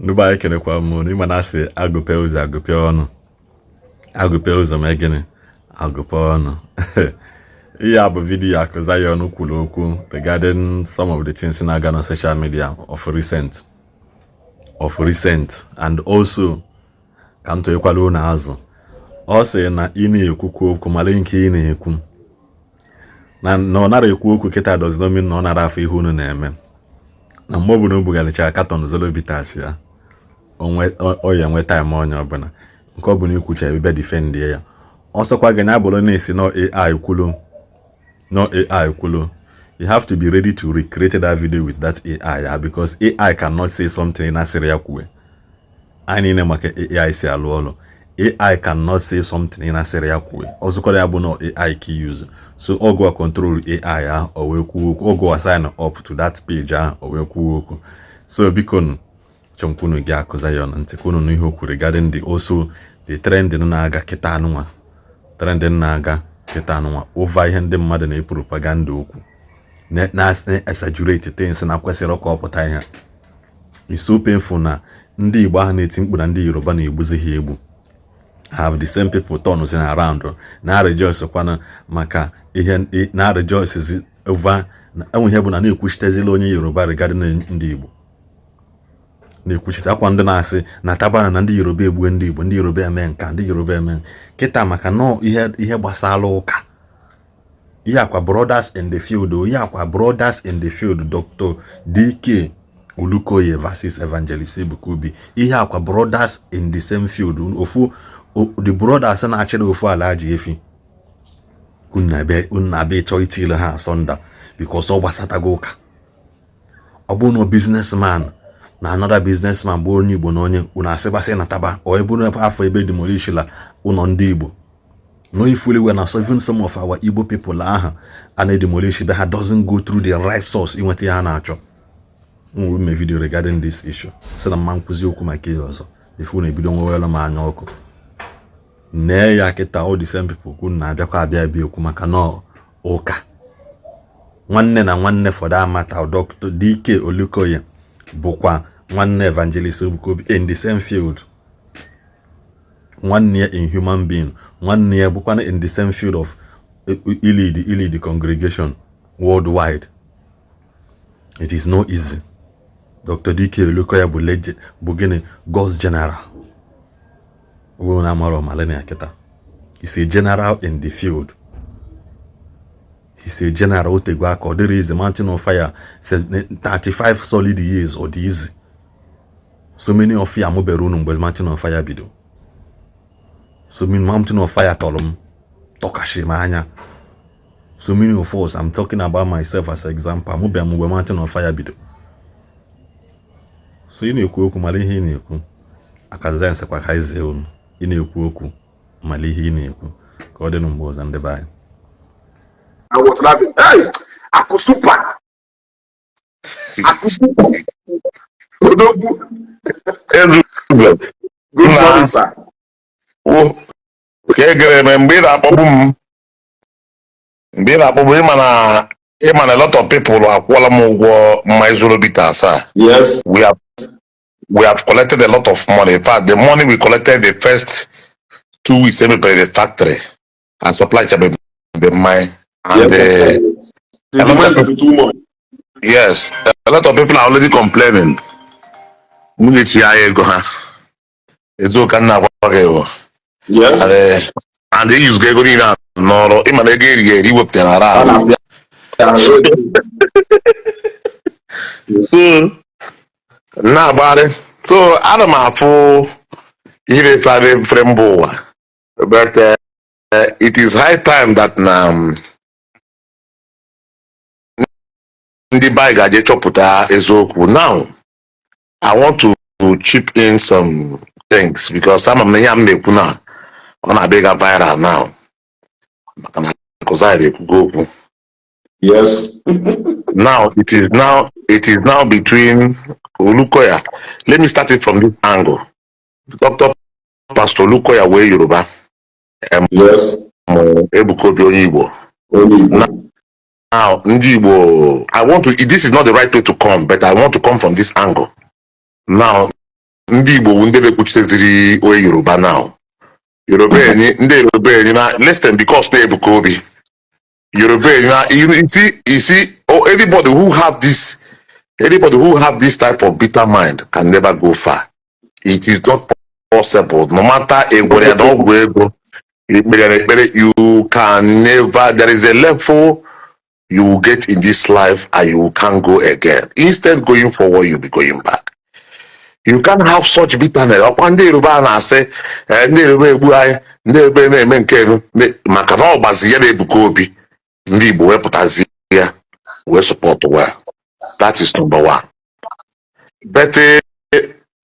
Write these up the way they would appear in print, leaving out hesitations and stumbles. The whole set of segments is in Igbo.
Ndị be anyị, kenekwa m unu. Ịma na asị agụpe ụzọ, agụpe ọnụ, agụpe ụzọ, ma gịnị, agụpe ọnụ. Ihe a bụ video Akụ Zion kwuru okwu regarding some of the things na-aga na social media of recent, and also ka m tụnyekwara unu azụ. Ọ sị na ị na-ekwukwu okwu, mara nke ị na-ekwu, na ọ nara ekwu okwu kịta does not mean na ọ nara afọ ihe unu na-eme. Na mgbe ọbụla o bugharịchara carton Zolo Bitters ya, ọ ya enwe time onye ọbụla nke ọ bụla ikwucha ebe defend ya. Ọsọkwa gị na bụrụ na-esi no AI kwulu, no AI kwulu, you have to be ready to recreate that video with that AI ya, because AI cannot say something na asịrị ya kwue. Anyị niile maka AI si alụ ọrụ. AI cannot say something na asịrị ya kwue. Ọzọkwara ya bụ na AI ka use, so ọgụ a control AI ahụ, o wee kwuo okwu. Ọgụ a sign up to that page ahụ, o wee kwuo okwu. So biko nụ, chọmkwunu gị Akụ Zion ntị ka unu nụ ihe o kwuru regarding the also the trending na-aga kịta anụnwa, trending na-aga kịta anụnwa over ihe ndị mmadụ na-epropaganda okwu na exaggerate things na kwesịrị ka ọ pụta ihe. It's so painful na ndị Igbo ahụ na-eti mkpu na ndị Yoruba na-egbuzi ha egbu have the same people turns around na rejoice kwana maka ihe na rejoice over enwe ihe bụ na na-ekwuchitezila onye Yoruba regarding ndị Igbo, na-ekwuchite akwa ndị na-asị na tabana na ndị Yoruba egbue ndị Igbo, ndị Yoruba eme nka, ndị Yoruba eme kịta, maka nọọ ihe gbasara ụka. Ihe akwa brothers in the field o, ihe akwa brothers in the field, Dr. DK Olukoye versus Evangelist Ebuka Obi. Ihe akwa brothers in the same field, ofu the brothers na-achịrị ofu ala ji efi. Unu na-abịa ịchọ itile ha asọnda because ọ gbasatago ụka. Ọ bụrụ na businessman na another businessman bụ onye Igbo na onye unu asịbasị na taba ọ eburu afọ ebe demolishila ụlọ ndị Igbo, knowing fully well na even some of our Igbo people ahụ a na-edemolish be ha doesn't go through the right source inweta ihe ha na-achọ. M will make video regarding this issue, sị na mma nkwụzi okwu maka ihe ọzọ before unu ebido nwewere m anya ọkụ. Nee ya kịta, all the same people kwunu na-abịakwa abịa abịa okwu maka na ụka nwanne na nwanne. For that matter, Dr. DK Olukoye bụkwa nwanne Evangelist Ebuka Obi in the same field, nwanne ya in human being, nwanne ya bụkwa in the same field of ilead congregation worldwide. It is no easy. Dr. DK Olukoya bụ legend, bụ gịnị, God's general. Ọ bụrụ na amara ọmalị ya kịta, he's a general in the field, he's a general. Otegwe aka, ọ dịrị easy. Mountain of Fire, 35 solid years, ọ dị easy? So many of you amụbere unu mgbe Mountain of Fire bido. So many Mountain of Fire tọrọ m, tọkashi m anya. So many of us, I'm talking about myself as example, amụbeghị m mgbe Mountain of Fire bido. So ị na-ekwu okwu, mara ihe ị na-ekwu. Akazense kwa ka izie unu, ị na-ekwu okwu, mara ihe ị na-ekwu. Ka ọ dị mgbe ọzọ, ndị be anyị. I was laughing. Hey, Aku super. Aku super. Odogwu. Ezugbo. Good Nna. morning, sir. O, ka e gere eme mgbe ị na-akpọgbu m, mgbe ị na-akpọgbu, ịma na a lot of people akwụọla m ụgwọ mmanya Zoro Bitters a. We have collected a lot of money. In fact, the money we collected the first 2 weeks emepere the factory and supply chain, the mmanya and The a lot of demand is too much. Yes, a lot of people are already complaining. Nwunye chi ya ego ha. Eziokwu ka m na-agwa gị bụ. And e use ego niile a n'ọrụ, ịma na ego erighi eri wepụtara ara Ọ ahụ. na-afịa ahụ. So na-agbagharị, so ana m afụ ihe na-efegharị efere mba ụwa, but it is high time that na ndị be anyị ga-eje chọpụta eziokwu. Now I want to chip in some things because ama m na ihe a m na-ekwu na ọ na-abịa ịga viral now, maka na Akụzairi ekwugo okwu. Now it is now between Olukoya. Let me start it from this angle. Dr. Pastor Olukoya wee Yoruba, Ebuka Obi onye Igbo. Onye Igbo. Now ndị Igbo, I want to, this is not the right way to come, but I want to come from this angle. Now Ndị Igbo bụ ndị na-ekwuchiteziri onye Yoruba now. Yoruba enyi, ndị Yoruba enyi na listen, because na Ebuka Obi. Yoruba enyi na you see, oh, anybody who have this type of bitter mind can never go far. It is not possible. No matter egwere ya na ọgwụ ego, ekpere ya na ekpere, you can never. There is a level you will get in this life and you can't go again. Instead going forward, you'll be going back. You can't have such bitterness. Ọkwa ndị Yoruba a na-asị, ndị Yoruba egbu anyị, ndị Yoruba na-eme nke elu, maka na ọ gbazi ya na Ebuka Obi, ndị Igbo wepụtazi ya wee support well. That is number one. But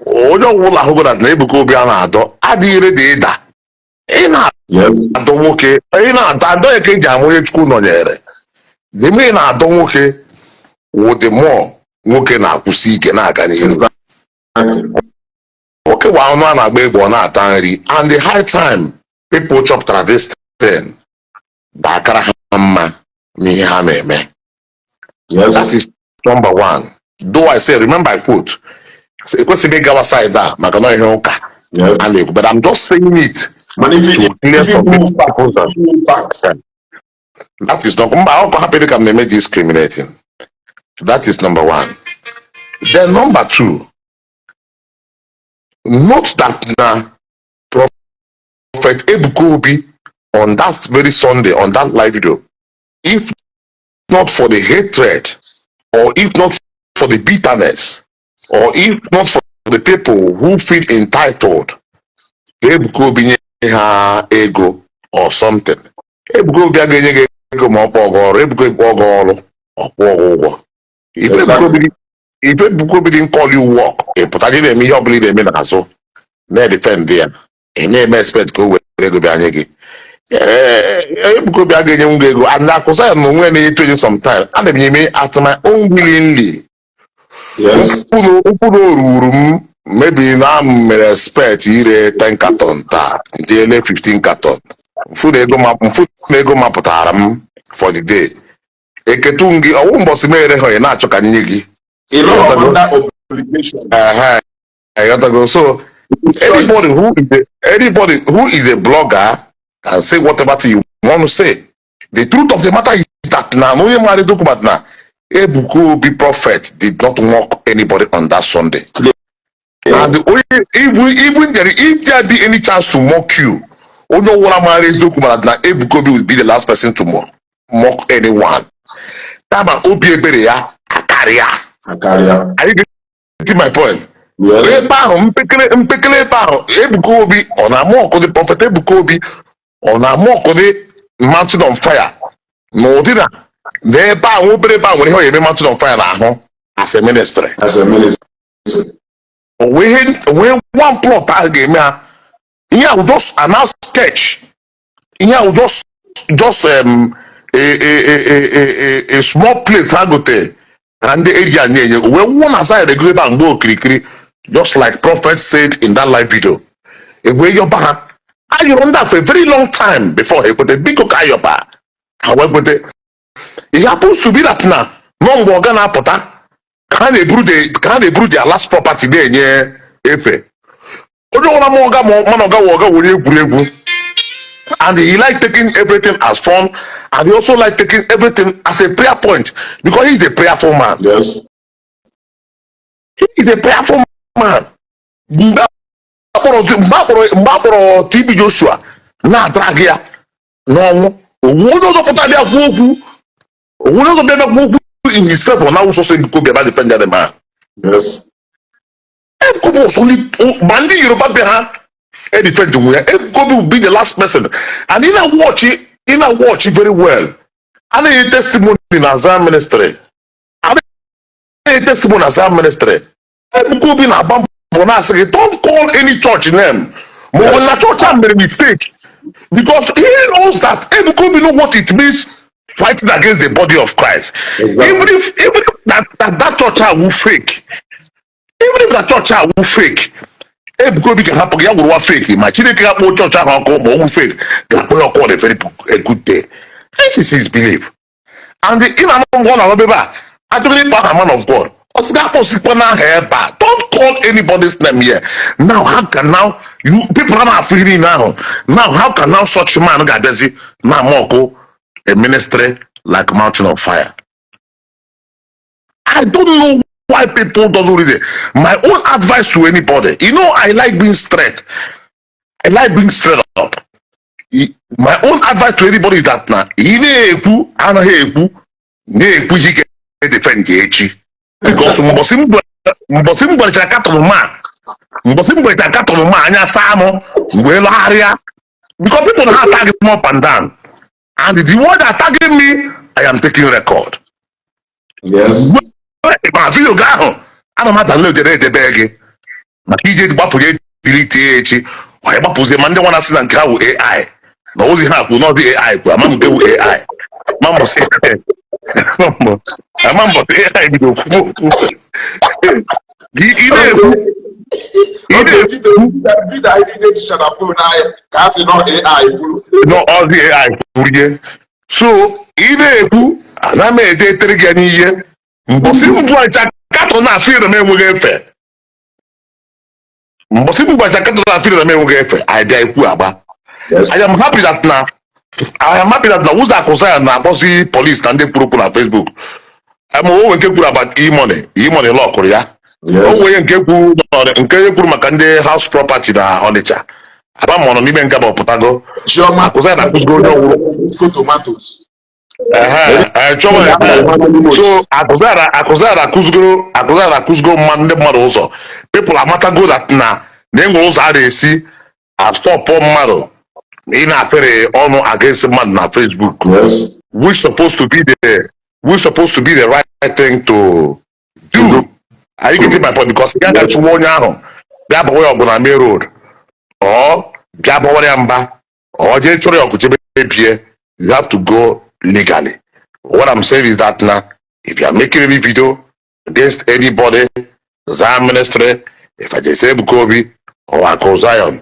onye ọbụla hụgo na Ebuka Obi a na-adọ adịghị ready ịda. Ị na-adọ nwoke, ị na-adọ adọ ya ka eji ama onye Chukwu nọnyere. The more ị na-adọ nwoke wụ, the more nwoke na-akwụsị ike na-aga n'ihu. Nwoke bụ anụ a na-agba egbe ọ na-ata nri, and the high time people chọpụtara this thing ga-akara ha mma n'ihe ha na-eme. That is number one. Though I say, remember I quote, ekwesịghị ịgawa side a maka na ihe ụka a na-ekwu, but I'm just saying it Mana if to clear if some you fact, people's fact. That is not mba ọkọ hapụ ka m na-eme discriminating. That is number one. Then number two, note that na Prophet Ebuka Obi on that very Sunday, on that live video, if not for the hatred or if not for the bitterness or if not for the people who feel entitled ka Ebuka Obi nye ha ego or something, Ebuka Obi agaghị enye gị ego ma ọ kpọọ gị ọrụ. Ebuka Obi kpọọ gị ọrụ, ọ kwụọ gị ụgwọ. If Ebuka Obi, if Ebuka Obi didn't call you work, ị pụta gị na-eme ihe ọbụla ị na-eme n'azụ na-edefend ya, ị na-eme expect ka o were ego bịa nye gị. Ee, Ebuka Obi agaghị enyenwu gị ego, and akụsa ya na onwe ya na-eto enye. Sometime ana m eme at my own willingly. Mkpụrụ oruru m, maybe na m mere expect ire 10 carton taa, ndị ele 15 carton, mfu na ego mapụtara m for the day, eketu m gị ọwụ mbọsị m ere ha, ị na-achọ ka nye gị. Ị nọ under obligation. Ehe, ịghọtago? So It's choice. Anybody who is a blogger can say whatever thing you want to say. The truth of the matter is that na onye mara eziokwu but na Ebuka Obi prophet did not mock anybody on that Sunday. And the only even there, if there be any chance to mock you, onye ọbụla mara eziokwu mara na Ebuka Obi will be the last person to mock anyone. Kama obi ebere ya akarịa. Akarịa. Are you getting my point? Yes. Ebe ahụ mpekere mpekere ebe ahụ, Ebuka Obi ọ na-ama ọkụ dị, Prophet Ebuka Obi ọ na-ama ọkụ dị Mountain of Fire n'ụdị na n'ebe ahụ obere ebe ahụ nwere ihe ọ ga-eme Mountain of Fire n'ahụ as a ministry. As a ministry. O wee one plot ahụ ga-eme ha ihe ahụ, just announce sketch ihe ahụ, just a small place ha gote na ndị area na-enye o wee wuo na side ego ebe a mgbe okirikiri, just like prophet said in that live video. Ewee yọba ha ayọrọ ndị a for a very long time before ha ekwete. Biko ka ayọba ha wee kwete. It happens to be that na nọ mgbe ọga na-apụta ka ha na-eburu their last property na-enye efe onye ọbụla ma ọga ma mana ọga wụ ọga wụ onye egwuregwu, and he like taking everything as fun, and he also like taking everything as a prayer point because he is a prayerful man. He is a prayerful man. Mgbe akpọrọ TB Joshua na-adrag ya n'ọnwụ, onwe onye ọzọ pụtara bịa kwuo okwu, onwe onye ọzọ bịa kwuo okwu in his favor na awụsọsọ Ebuka Obi ebe defend the man. Ebuka Obi was only ma ndị Yoruba bịa ha edefend nwe ya. Ebuka Obi will be the last person, and ị na watch very well, a na-enye testimony na Zion ministry, a na-enye testimony na Zion ministry, Ebuka Obi na-agba mbọ na-asị gị, "Don't call any church name," ma ọ bụ na church a mere mistake, because he knows that Ebuka Obi know what it means fighting against the body of Christ. Even if that church a wu fake, even if that church a wu fake, Ebuka Obi ga-ahapụ gị ya gwụrụ wa fake, ma Chineke ga-akpọ chọọchị ahụ ọkụ, ma ọ wụ fake, ga-akpọ ya ọkụ on a very a good day. This is his belief, and ị na-anụ mgbe ọ na-anọ ebe a achọghị ịkpọ aha man of God. Ọ sị ga-akpọsikwa n'aha ebe a. Don't call anybody's name here. Now, how can now you people a na-afụ ihe niile ahụ now, how can now such man ga-abịazi na-ama ọkụ a ministry like Mountain of Fire? I don't know why people doesn't read it. My own advice to anybody, I like being straight. I like being straight up. My own advice to anybody is that na ị na-ekwu anaghị ekwu na-ekwu ihe ike defend echi, because mbọsị m gwarachara carton ma mbọsị m gwarachara carton ma anya saa m mgbe lagharịa, because people na tag me up and down, and the word that tagging me, I am taking record. Ma video gị ahụ ana m adownload jere edebe gị maka ije gbapụnye delete ya echi. Ọ gbapụzie ma ndị nwa na-asị na nke ha wụ AI na ozi ha kwụ n'ọdị AI kwụ ama m nke wụ AI ma mbọsị ama mbọsị AI bido kwuo okwu gị ị na-ekwu ị Okay, na-ekwu. Video anyị niile jicha na phone anyị ka a sị nọ AI kwuru. N'ọdị AI kwurie, so ị na-ekwu ana m ede etere gị n'ihe mbọsị mbụ aja carton na afọ m enweghị efe mbọsị mbụ aja carton na afọ m enweghị efe anyị bịa ekwu agba. I am happy that na ụzọ akụ Zion na-akpọzi police na ndị kwuru okwu na Facebook. Ama o nwe nke kwuru about e-money, e-money lọkụrụ ya. O nwere nke kwuru nke kwuru maka ndị house property na Ọnịcha aba ma ọ nọ n'ime nga ma ọ pụtago. Chioma. Akụ Zion na-akụziri onye ọwụrụ. Cisco tomatoes. Ehe, chọwa ehe. So Akụ Zion akụzigoro Akụ Zion akụzigo mmadụ ndị mmadụ ụzọ. People amatago that na enwere ụzọ a na-esi astopụ mmadụ ị na-apịrị ọnụ against mmadụ na Facebook, which supposed to be the right thing to do. Are you getting my point? Because ya ga-achụwa onye ahụ bịa bawa ya ọgụ na main road or bịa bawara ya mba or jee chọrọ ya ọgụ jebe bie, you have to go legally. What I'm saying is that now, if you are making any video against anybody, Zion Ministry, if I just say Ebuka Obi or Akụ Zion,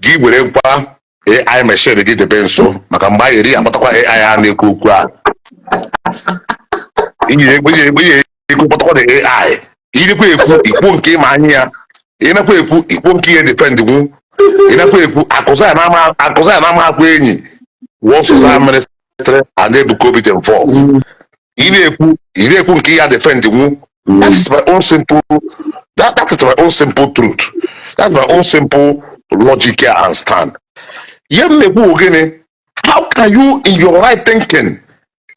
gị were kwa AI machine gị debe nso maka mgbe anyị eri akpọtakwa AI a na-ekwu okwu a ihe ekwu kpọtakwa the AI ịnekwa ekwu ikwu nke ịma anya ya ịnekwa ekwu ikwu nke ihe defend nwu ịnekwa ekwu Akụ Zion na-ama Akụ Zion na-ama akwa enyi once Zion Ministry and Ebuka Obi involved, ị na-ekwu nke ya defend nwu. That is my own simple truth. That's my own simple logic here and stand. Ihe m na-ekwu bụ gịnị? How can you in your right thinking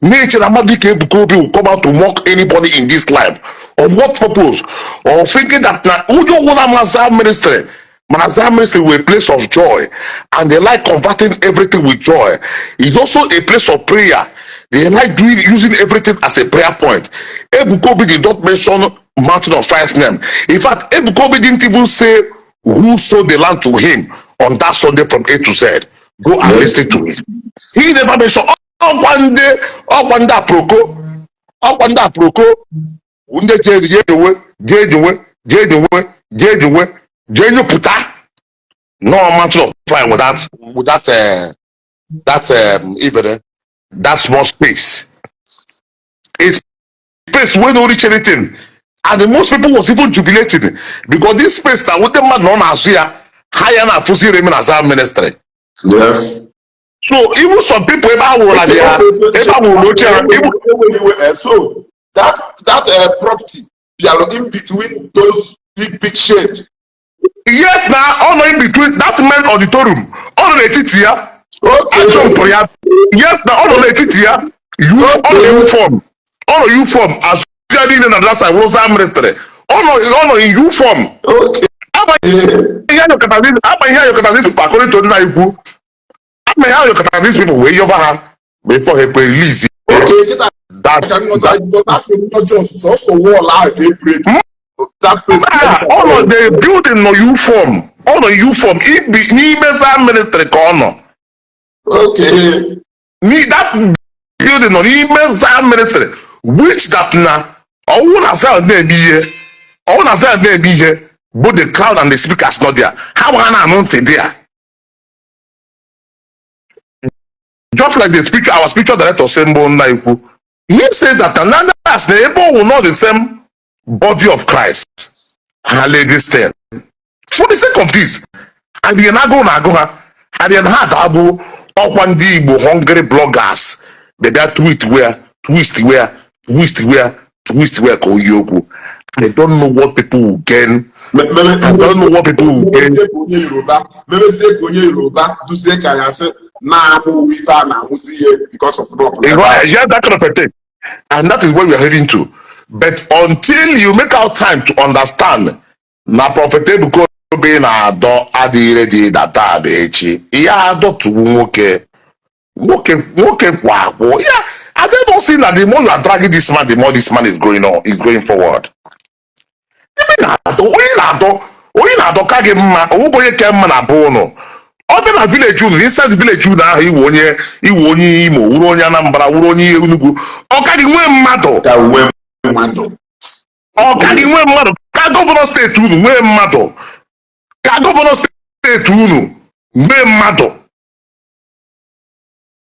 na-eche na mmadụ dịka Ebuka Obi will come out to mock anybody in this life? On what purpose? Or thinking that na onye ọbụla ma Zion Ministry mana Zion Ministry were a place of joy and they like converting everything with joy. It's also a place of prayer. They like doing using everything as a prayer point. Ebuka Obi did not mention Mountain of Fire's name. In fact, Ebuka Obi didn't even say who sold the land to him on that Sunday from A to Z. Go and listen to it. He never mentioned. Ọkwa ndị aproko ọkwa ndị aproko ndị jee jee nyowe jee nyowe jee nyowe jee nyowe jee nyopụta no Mountain of Fire with that even that small space, a space wey no reach anything, and the most people was even jubilating because this space na ndị mmadụ nọ na-azụ ya ha ya na-afụzi ire na Zion Ministry. So even some people ebe a wụrụ na dia ebe a wụrụ n'oche ha So that property bịara in between those big big shade. Yes, na ọ nọ in between that main auditorium, ọ nọ n'etiti ya. Ajumpụrụ ya. Yes, na ọ nọ n'etiti ya. Ọ nọ uniform, ọ nọ uniform azụ ya niile na that side wụrụ Zion Ministry. Ọ nọ in uniform. Agba ihe ayọkọtara these people, according to nna ikwu, agba ihe ayọkọtara these people wee yọba ha before ha ekwe release Okay, kịta that. Ka nghọta because afọ m just sọsọ wall ahụ ka e break that place. Ah, ọ nọ the building nọ uniform, ọ nọ uniform ibi n'ime Zion Ministry ka ọ nọ. That building nọ n'ime Zion Ministry, which that na ọwụ na Zion na-eme ihe ọwụ na Zion na-eme ihe bụ the crowd and the speakers nọ there ha gba ha na-anụ ntị there, just like the spiritual our spiritual director say mbụ nna ikwu, he said that na na ebe ọwụ not the same. Body of Christ ha lee this thing for the sake of this, adịghị na agụụ na-agụ ha, adịghị na ha adagbu ọkwa. Ndị Igbo hungry bloggers bịa tweet where, twist where, twist where, twist where ka oyi okwu. I don't know what people will gain. I don't know what people will gain. Mebezie ka onye Yoruba, mebezie ka onye Yoruba duzie ka ya sị na-amụ ife a na-amụzi ihe because of law. Right, yeah, that kind of a thing. And that is where we are heading to. But until you make out time to understand na Prophet Ebuka Obi na-adọ adịghị ready na taa bụ echi, ihe adọtuwu nwoke nwoke nwoke kwa akwụ ya. I don't know, see that the more you are dragging this man, the more this man is going on, is going forward. Ebe na-adọ onye na-adọ onye na-adọ ka gị mma, onwegị onye ke mma na be ụnụ. Ọ bịa na village unu, inside village unu ahụ, iwe onye, iwe onye Imo, wuru onye Anambra, wuru onye Enugu, ọ ka gị nwee mmadụ. Ka nwee mmadụ. Ọ ka gị nwee mmadụ ka governor steeti unu nwee mmadụ, ka governor steeti unu nwee mmadụ.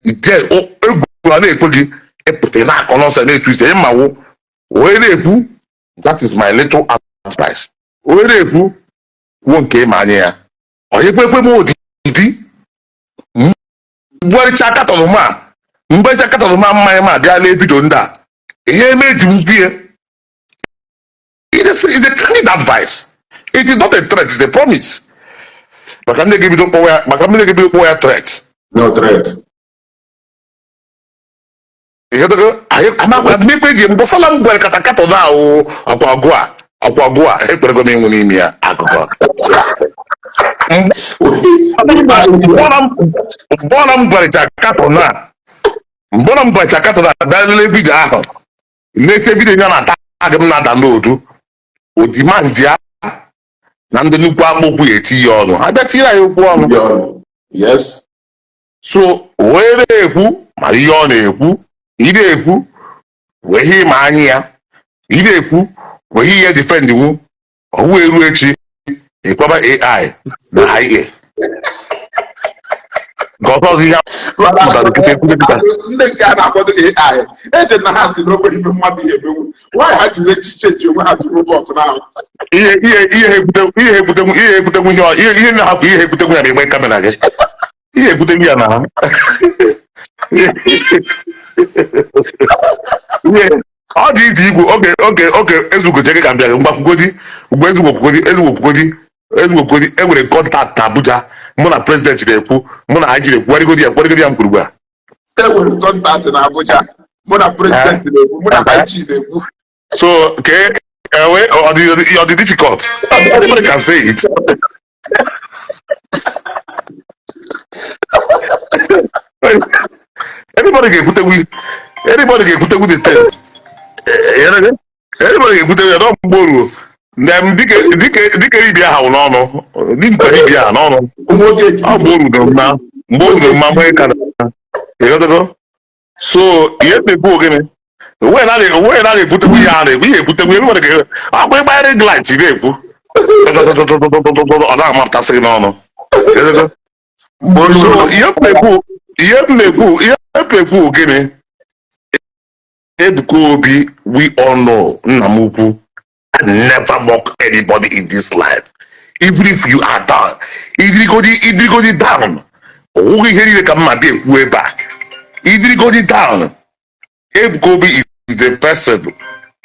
Ije egwu a na-ekwe gị ịpụta, ị na-akọ nonsense, na-etu ise ịmawo onye na-ekwu. That is my little advice. Onye na-ekwu kwuo nke ịma anya ya, onye kwekwe m odidi mgberịcha carton ma mgberịcha carton ma mmanya ma bịa lee video ndị a ihe eme eji m bie. It is a candid advice. It is not a threat, it's a promise. Maka ndị ga-ebido kpọwa ya, maka ndị ga-ebido kpọwa ya threat. No threat. Ịghọtago? Anyị amakwa mmekpe ji mbọsala m gwara kata carton ahụ akwa ọgụ a, akwa ọgụ a ekperego m ịnwụ n'ime ya akụkọ. Mgbe m gwaricha carton a, mgbe m gwaricha carton a, bịa lelee video ahụ, na-ese video ya na tag m na download o demand ya na ndị nnukwu akpụkpụ ya eti ya ọnụ, ha bịa tinyere anyị okwu ọnụ. So wee na-ekwu mara ihe ọ na-ekwu, ị na-ekwu wee ihe ịma anya ya, ị na-ekwu wee ihe defend nwu ọwụ eru echi ịkwaba AI na IA nke ọzọ ọzọ ihe pụtara nkịta ekwuzi kịta. Ndị nke a na-akwado AI, eche na ha si n'okwe ife mmadụ ihe emenwu nwaanyị, ha jiri echiche ji onwe ha ji robot na ihe ihe ihe ekwute ihe ekwutenwu ihe ekwutenwu ihe ihe ihe na-ahapụ ihe ekwutenwu ya na igbe camera gị, ihe ekwutenwu ya na ha ihe ọ dị iche igwu oge oge oge ezugoche gị ka m bịa mgbakwugodi mgbe ezugokwugodi ezugokwugodi ezugokwugodi enwere contact na Abuja, mụ na president na-ekwu, mụ na IG na-ekwu, warigodi ya, kwarigodi ya m kwuru ugbu a. Enwere contact na Abuja, mụ na president na-ekwu, mụ na IG na-ekwu. So ke ewe ọ dị difficult? Anybody can say it. Anybody ga-ekwutekwu, anybody ga-ekwutekwu the thing. Anybody ga-ekwutekwu ya nọ mgbe o ruo. Ndị dike dike dike ibi aha n'ọnụ dike ibi aha n'ọnụ. Nwoke. Ọ mgbe o ruru mma, mgbe o ruru mma, mgbe ka ịghọtago. So ihe na-ekwu gịnị, onwe na onwe na na-ekwutekwu ihe a na-ekwu, ihe ekwutekwu, everybody ga akwa ịgbanyere light na-ekwu, ọ na-amapụtasị gị n'ọnụ. Ịghọtago? Mgbe o So ruru ihe m na-ekwu, ihe m na-ekwu, ihe m na-ekwu gịnị, Ebuka Obi, we all know nna m ukwu never mock anybody in this life. Even if you are down, idirigodi idirigodi down, onweghi ihe niile ka mma dị ekwu ebe a, idirigodi down, Ebuka Obi is the person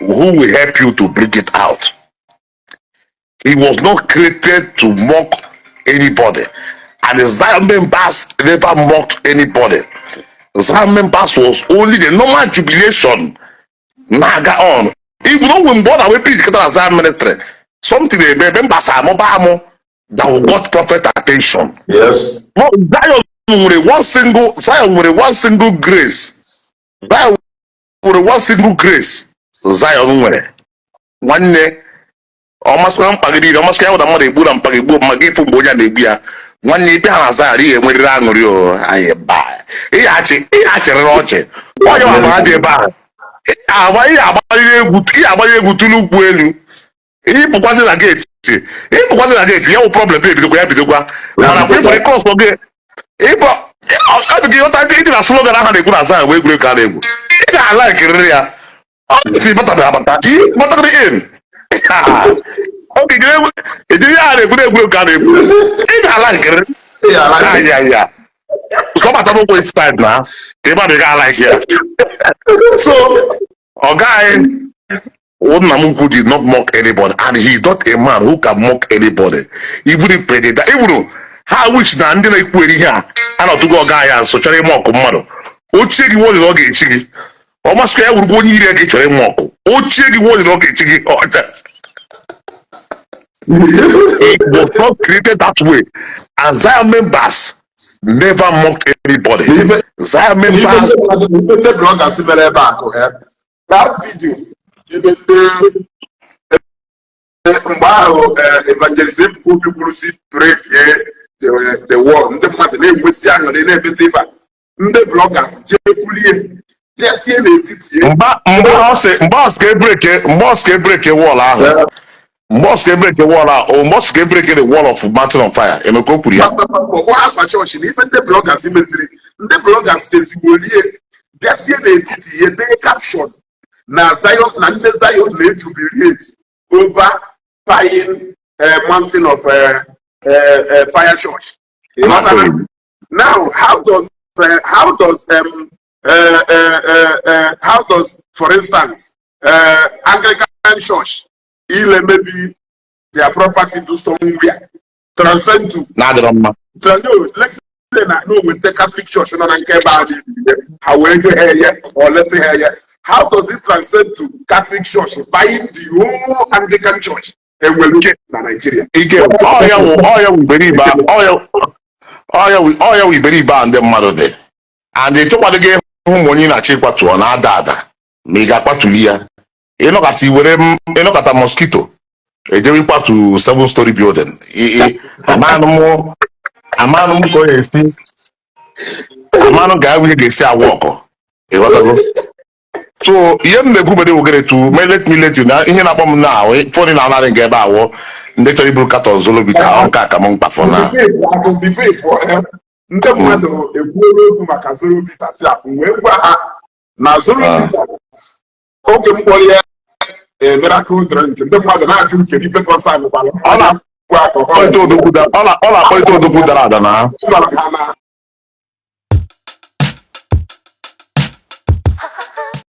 who will help you to bring it out. He was not created to mock anybody, and the Zion members never mocked anybody. Zion members was only the normal jubilation na-aga on. Even though mgbe ọ na-wee preach kịta na Zion ministry, something ebe members amụba amụ that will got prophet attention. No, Zion nwere one single, Zion nwere one single grace. Zion nwere one single grace. Zion nwere nwanne, ọ masịkwa mkpa gị niile, ọ masịkwa ya bụ na mmadụ egbu na mkpa gị egbuo mma gị, ịfụ mgbe onye a na-egbu ya, nwanne, ikpe ha na Zion, ihe enwerịrị aṅụrị o anyị ba ihe achị, ihe achịrịrị ọchị onye nwa ha dị ebe ahụ agba ihe agbarịrị egwu, ihe agbarịrị egwu tụrụ ụkwụ elu, ịpụkwazi na gate, ịpụkwazi na gate ya wụ problem, ebidokwa ya bidokwa mana kwa ịfụrụ cross gị ịbụ adịghị ịghọta ịdị na slogan ahụ na-ekwu na Zion wee egwuregwu ka a na-egwu, ị ga-ala ekiriri ya ọ ntị batabeghị abata batagoro in. Oge ejiri ya na-egwu egwu ka a na-egwu, ị ga-ala nkiri. Ya ya sọbata n'ụkwụ inside na ka ebe a dị ga like ya. So ọ gaghị. Nna m ukwu did not mock anybody, and he is not a man who can mock anybody, even if president. Even ha wish na ndị na-ekwugheri ihe a anọtụgo ọga ya nso chọrọ ịma ọkụ mmadụ ochie gị wọlị na ọ ga-echi gị. Ọ masịkwa ya wurukwa onye iri ka ị chọrọ ịma ọkụ ochie gị wọlị na ọ ga-echi gị. It was not created that way, and Zion members never mocked anybody. Zion members Ife ndị bloggers mere ebe akụ ha, that video ebe ndị mgbe ahụ Evangelist Ebuka Obi kwuru si break the wall, ndị mmadụ na-enwesi aṅụrị, na-emezi ife a. Ndị bloggers jee kwulie bịasie n'etiti ya. Mgbe mgbe ọ sị ka e break, mgbe ọ sị ka e break wall ahụ, mgbe ọ sị ka e break wall ahụ, o mgbe ọ sị ka e break the wall of Mountain of Fire, emeka o kwuru ya. Ọkwa afa chọọchị na ife ndị bloggers meziri, ndị bloggers fezigbolie bịasie n'etiti ya dee caption na Zion, na ndị Zion na-ejubilate over buying Mountain of Fire Church. Ịghọtara? Now how does, for instance, Anglican Church ile maybe their property do somewhere transcend to Na-adịrọ mma. No, let's say na no wete Catholic Church nọ na nke ebe a dị, ha wee nye ha eye or let's say ha eye, how does it transcend to Catholic Church buying the whole Anglican Church enwelu na Nigeria? Ike ọya wụ iberibe, ọya wụ iberibe a ndị mmadụ dị, and ịchọkwadị gị ịhụ ma onye na-achọ ịkwatu ọ na-ada ada ma ị ga-akwatuli ya. Ịnọkọta iwere ịnọkọta mosquito ejewe ịkwatu seven story building. Amanụ m ka ọ ga-esi, amanụ ka ihe ga-esi awa ọkụ, ịghọtago? So ihe m na-ekwu bere wogere tu me, let me let you na ihe na-akpọ m na phone na-anarị nga ebe awọ ndị chọrọ iburu carton Zolo Bitter ọ nke a ka m mkpa for na. Before ị pụọ, ndị mmadụ ekwuola okwu maka Zoro Bitters a, m wee gwa ha na Zoro Bitters, oge m kpọrọ ya miracle drink, ndị mmadụ na-ajụ m kedu ife concern gwara Ọ na- bụ alcohol. Ọ na-akpọlite odogwu dara ada na Gwara ha na